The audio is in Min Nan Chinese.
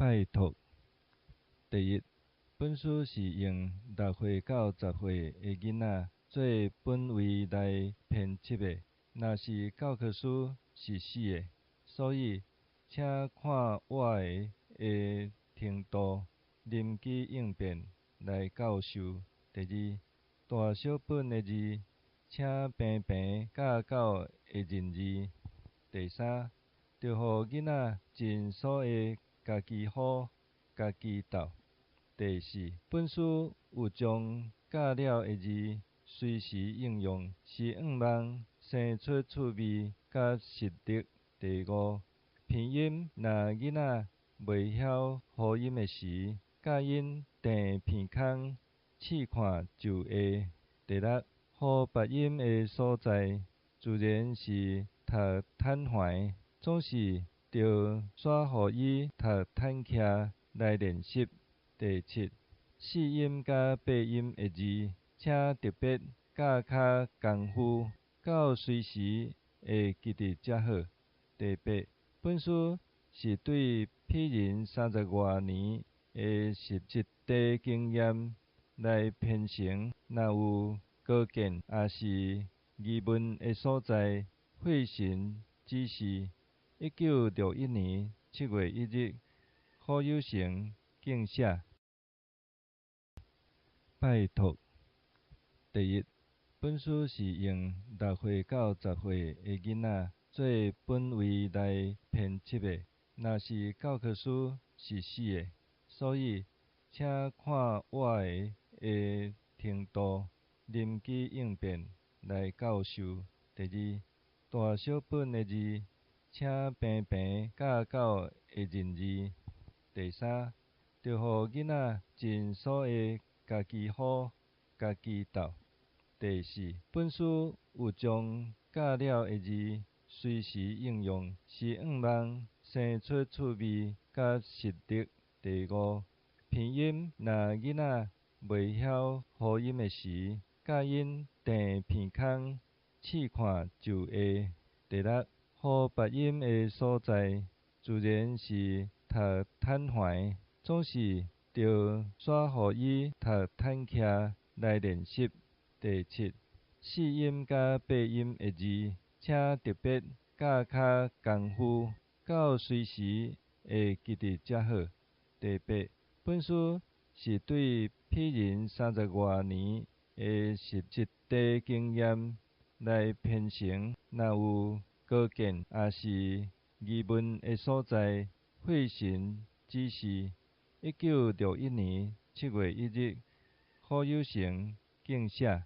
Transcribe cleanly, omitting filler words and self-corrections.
拜託，第一，本書是用6歲到10歲的囡仔做本位來編輯的。若是教科書是死的，所以請看我的的程度，臨機應變來教授。第二，大小本的字，請平平教到會認字。第三，著予囡仔盡所會家己好，家己鬥。第四，本書有將教了的字隨時應用，是向望生出趣味佮實力。第五，拼音若囡仔袂曉呼音的時，教𪜶訂鼻空試看就會。第六，予發音的所在，自然是讀坦懷，總是著煞予伊讀坦徛來練習。第七，四音佮八音的字，請特別教較功夫，到隨時會記得才好。第八，本書是對鄙人三十外年的實實地經驗來編成，若有高見抑是疑問的所在，費神指示。1961年7月1日，許有成敬寫。拜託，第一，本書是用6歲到10歲的囡仔做本位來編輯的。若是教科書是死的，所以請看我的的程度，臨機應變來教授。第二，大小本的字，請平平教到會認字。第三，著予囡仔盡所會家己好，家己鬥。第四，本書有將教了的字隨時應用，是向望生出趣味佮實力。第五，拼音若囡仔袂曉呼音的時，教𪜶訂鼻空試看就會。第六，予發音的所在，自然是讀坦懷，總是著煞予伊讀坦徛來練習。第七，四音佮八音的字，請特別教較功夫，到隨時會記得才好。第八，本書是對鄙人三十外年的實實地經驗來編成，若有高見抑是疑問的所在，費神指示。1961年7月1日，許有成敬寫。